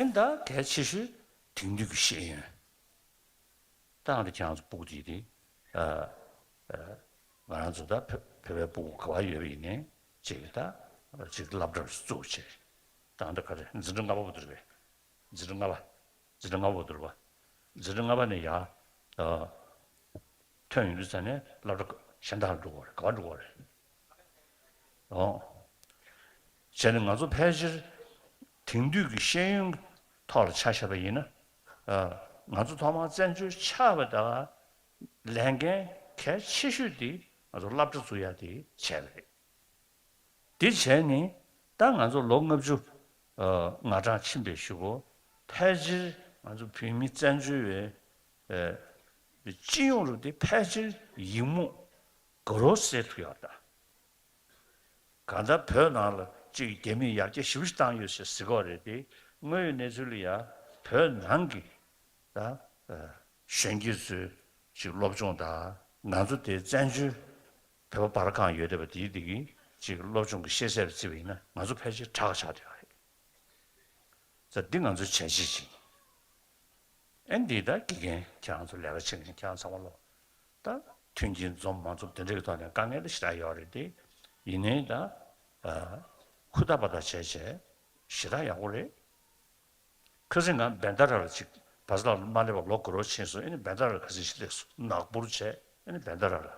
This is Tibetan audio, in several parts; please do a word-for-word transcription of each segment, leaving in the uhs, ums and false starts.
ཨེ་ད་གལ་ཆེ་ཤོས་དེང་དུས་ཀྱི་ཤེས་ཡོན། ད་ཨ་ནི་ཁྱེད་རང་ཚོ་སྤུ་གུ་དེ་དེ། ཨ། ཨ། ང་རང་ཚོ་ད་བོད་བོད་པའི་སྤུ་གུ་ག་པར་ཡོད་པ་ཡིན་ནའི་ཅིག་ད་ཅིག་སློབ་གྲྭ་བཙུགས་བྱས། ད་ཨ་ནི་ག་རེ་འཛིན་གྲྭ་ལྔ་པ་བར་དུ་རེད་པས། འཛིན་གྲྭ་ལྔ་པ། འཛིན་གྲྭ་ལྔ་པ་བར་དུ་རེད་པ། འཛིན་གྲྭ་ལྔ་པ་ནས་ཡར། ཨ། ཐོན་ཡོང་དུས་ཙ་ནས་སློབ་གྲྭ་གཞན་དག་ལ་འགྲོ་དགོས་རེད། ག་པར་འགྲོ་དགོས་རེད། ཨོ། བྱས་ནས་ང་ཚོ་ཕལ་ཆེར་དེང་དུས་ཀྱི་ཤེས་ཡོན་ཐོག་ལ་ཆ་བཞག་པ་ཡིན་ན། ཨ། ང་ཚོ་ཐོག་མར་བཙན་བྱོལ་ཆགས་པ་དང་ལས་འགན་གལ་ཆེ་ཤོས་དེ་ང་ཚོ་སློབ་གྲྭ་བཙུགས་ཡ་དེ་བྱས་པ་རེད། དེ་བྱས་ནས་ད་ང་ཚོ་ལོ་ལྔ་བཅུ། ཨ། ང་གྲངས་ཕྱིན་པའི་གཞུག་གུ་ཕལ་ཆེར་ང་ཚོ་བོད་མི་བཙན་བྱོལ་བའི། ཨ། སྤྱི་ཡོངས་རུ་དེ་ཕལ་ཆེར་ཡིག་རྨོངས་དགའ་རབ་སེལ་ཐུབ་ཡག་ད། གང་ལྟར་བོད་ནང་ལ་གཅིག་རྒྱ་མིས་ཡར་རྒྱས་ཞེ་པོ་ཞིག་བཏང་ཡོད་ཞེས་ཟེར་གྱི་ཡོད་རེད་དེ། དངོས་ཡོད་གནས་ཚུལ་ལ་ཡ་བོད་ནང་གི་ད་གཞོན་སྐྱེས་ཚོའི་ཅིག་སློབ་སྦྱོང་དང་ང་ཚོ་དེ་བཙན་བྱོལ་བོད་པ་བར་གང་ཡོད་བསྡད་པ་དེའི་དེ་གི་ཅིག་སློབ་སྦྱོང་གི་ཤེས་ཚད་ལ་བརྩིས་པ་ཡིན་ན་ང་ཚོ་ཕལ་ཆེར་དྲག་ཆགས་བསྡད་ཡོད་རེད། ཙང་འདི་ང་ཚོས་བྱས་རྗེས་ཅིག་ཨེ་འདི་ད་དགེ་རྒན་ཁྱེད་རང་ཚོ་ལས་ཀ་བྱེད་མཁན་ཁྱེད་རང་ཚང་མ་ལོ། ད་མཐུན་རྐྱེན་འཛོམས་མ་འཛོམས་དེ་འདྲའི་ཐོག་ནས་དཀའ་ངལ་ཞེ་དྲག་ཡོད་རེད་དེ། ཡིན་ནའི་ད། ཨ། ཧུར་ཐག་པ་ཐག་བྱས་བྱས་ཞེ་དྲག་ཡག་པོ་རེད། ཁ་སང་ང་བན་ད་ར་ལ་ཅིག་བ་ས་ལ་མ་སླེབས་པ་ལོ་འགོར་བ་ཕྱིན་སོང་། ཨེ་ནི་བན་ད་ར་ལ་ཁ་སང་ཞིག་སླེབས་སོང་། ནག་པོར་བྱས། ཨེ་ནི་བན་ད་ར་ལ།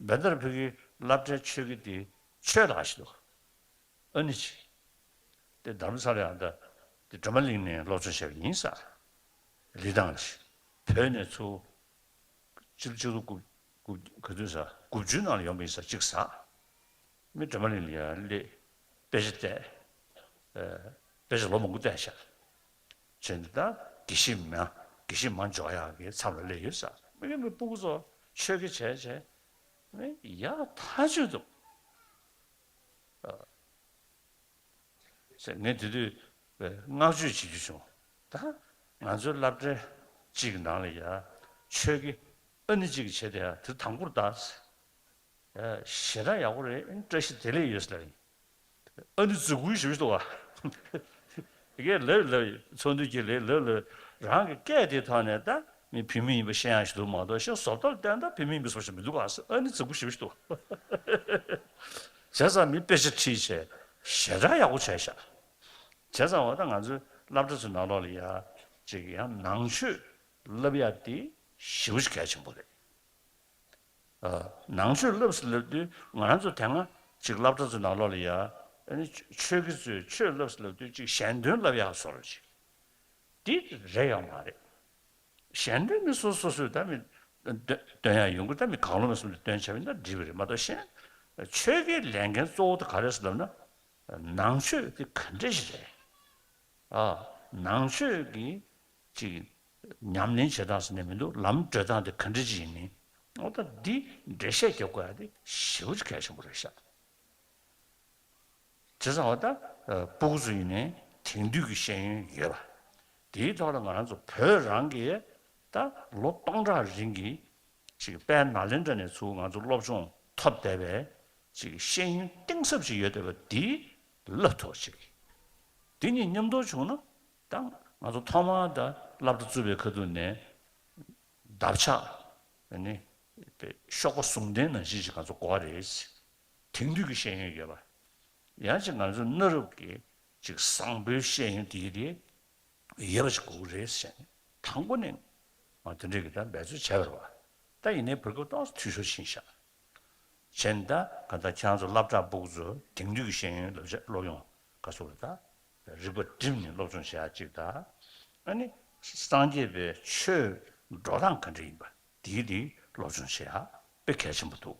བན་ད་ར་བོད་ཀྱི་སློབ་གྲྭའི་ཆོས་དགེ་དེ་ཆོས་ལ་ཞིག་འདུག་ཨ་ནི་ཅིག་དེ་རྡ་རམ་ས་ལ་ཡང་ད་དེ་སྒྲོལ་མ་གླིང་ནས་སློབ་སྦྱོང་བྱས་པ་ཡིན་ས། ལི་ཐང་ལ་ཞིག་བོད་ནས་ཚུར་ཕྱི་ལོ་ཆིག་སྟོང་དགུ་དགུ་ག་དུས་ས་དགུ་བཅུ་ནང་ལ་ཡོང་པ་ཡིན་ས་གཅིག་ས། མི་སྒྲོལ་མ་གླིང་ལ་ཡང་སླེབས། དཔེ་ཆ་བལྟས། ཨ། དཔེ་ཆ་ལོ་མང་པོ་བལྟས་ཤག་བྱས་ནས་ད་དགེ་བཤེས་མ་དགེ་བཤེས་མ་འཇོག་ཡག་གི་མཚམས་ལ་སླེབས་ཡོད་ས། མི་གི་མི་སྤུ་གུ་ཚོ་ཆོས་དགེ་བྱས་བྱས་ནས་ཡག་ཐག་ཆོད་འདུག་ཨ། ཟེར་ངས་དེ་དུས་བསྔགས་བརྗོད་བྱེད་རྒྱུ་བྱུང་། ད་ང་ཚོའི་སློབ་གྲྭ་གཅིག་གི་ནང་ལ་ཡ་ཆོས་དགེ་ཨ་ནི་གཅིག་གིས་བྱས་དེ་ཡ་དེ་དང་པོར་ད། ཨ། ཞེ་དྲག་ཡག་པོ་རེད། ཨ་ནི་བཀྲ་ཤིས་བདེ་ལེགས་ཡོད་ཟེར་ལ་ཡིན། ཨ་ནི་རྫིག་པོ་ཞེ་པོ་ཞིག་འདུག་ག་དེ་གས་ལབ་ལབ་ཚོགས་འདུ་གྱི་ལས་ལབ་ལབ་རང་གི་སྐད་དེ་ཐོག་ནས་ད་མི་བུད་མེད་ཡིན་པ་ཤེས་ཡག་ཞིག་འདུག་མ་གཏོགས་ཤེས་བཟོ་ལྟར་བསྟན་ད་བུད་མེད་ཡིན་པ་བཟོ་ཞིག་མི་འདུག་ག་ཨ་ནི་རྫིག་པོ་ཞེ་པོ་ཞིག་འདུག་བྱས་ཙང་མི་དཔེ་ཆ་ཁྲིད་བྱས་ཞེ་དྲག་ཡག་པོ་བྱས་ཤག་བྱས་ཙང་འོ་ད་ང་ཚོའི་སློབ་གྲྭ་ཚོའི་ནང་ལོགས་ལ་ཡ་ཅིག་ཡང་ནང་ཆོས་བསླབ་ཡ་དེ་ཞེ་པོ་ཞིག་གལ་ཆེན་པོ་རེད། ཨ། ནང་ཆོས་བསླབས་སུ་བསླབ་དུས་ང་རང་ཚོ་དེ་སྔ་ཅིག་སློབ་གྲྭ་ཚོའི་ནང་ལོགས་ལ་ཡ་ཨ་ནི་ཆོས་དགེ་ཚོས་ཆོས་བསླབས་སུ་བསླབ་དུས་ཅིག་གཞན་དོན་བསླབ་ཡག་བཟོ་འདྲ་ཅིག་དེ་རེད་ཡོད་མ་རེད། གཞན་དོན་མི་སོ་སོ་སོས་ད་མི་འདོན་ཡག་ཡོང་གི་ད་མི་གང་བློ་མི་སོང་དེ་འདོན་བྱ་བ་ཡིན་ན་འགྲིག་པ་རེད་མ་གཏོགས་གཞན་ཆོས་དགེ་ལས་འགན་གཙོ་བོ་དེ་ག་རེད་ཟེར་ལབ་ན། ནང་ཆོས་དེ་ག་འདྲ་ཞིག་རེད། ཨ། ནང་ཆོས་ཀྱི་ཅིག་ཉམས་ལེན་བྱེད་སྟངས་ཟེར་ནས་མི་འདུག་ལམ་བགྲོད་སྟངས་དེ་ག་འདྲ་ཅིག་ཡིན་ནའི། འོ་ད་འདི་འགྲེལ་བཤད་རྒྱབ་དགོས་ཡ་དེ་ཞེ་པོ་ཅིག་གལ་ཆེན་པོ་རེད་ཤག་བྱས་ཙང་འོ་ད་སྤུ་གུ་ཚོ་ཡིན་ནའི་དེང་དུས་ཀྱི་ཤེས་ཡོན་ཡོད་པ། དེའི་ཐོག་ལ་ང་རང་ཚོ་བོད་རང་གི་ད་ལོ་སྟོང་ཕྲག་རིང་གི་ཅིག་དཔལ་ནཱ་ལེནྡྲ་ནས་ཚུར་ང་ཚོ་སློབ་སྦྱོང་ཐོབ་བསྡད་པའི་ཅིག་ཤེས་ཡོན་གཏིང་ཟབ་ཅིག་ཡོད་བསྡད་པ་འདི་བསླབ་ཐུབ་ཅིག་དེ་གཉིས་མཉམ་དུ་བྱུང་ན་ད་ང་ཚོ་ཐོག་མར་ད་སློབ་གྲྭ་བཙུགས་པའི་ཁ་ཐུག་ནས་འདབ་ཆགས་ནི་གཤོག་པ་ཟུང་ལྡན་ནང་བཞིན་ཞིག་ང་ཚོ་དགོས་རེད། དེང་དུས་ཀྱི་ཤེས་ཡོན་ཡོད་པ། ཡང་ཅིག་ང་ཚོ་གནའ་རབས་ཀྱི་ཅིག་བཟང་པོའི་ཤེས་ཡོན་དེ་དེ་ཡོད་པ་ཞིག་དགོས་ཀྱི་རེད་ཟེར་ནས་དང་པོ་ནས་ང་དེ་འདྲའི་གི་ད་འབད་རྩོལ་བྱས་པ་རེད་བ། ད་ཡིན་ནའི་བར་སྐབས་ཏོག་ཙམ་འཐུས་ཤོར་ཕྱིན་ཤག་བྱས་ནས་ད་ག་ད་ཁྱེད་རང་ཚོ་སློབ་གྲྭ་སྤུ་གུ་ཚོ་དེང་དུས་ཀྱི་ཤེས་ཡོན་སློབ་སློབ་ཡོང་ག་ཚོད་ལ་ད་རིག་པ་བསྒྲིམས་ནས་སློབ་སྦྱོང་བྱེད་ཡག་ཅིག་ད། ཨ་ནི་སངས་རྒྱས་པའི་ཆོས་འགྲོ་སྟངས་ག་འདྲ་ཡིན་པ་དེའི་དེའི་སློབ་སྦྱོང་བྱེད་ཡག་དཔེ་གལ་ཆེན་པོ་འདུག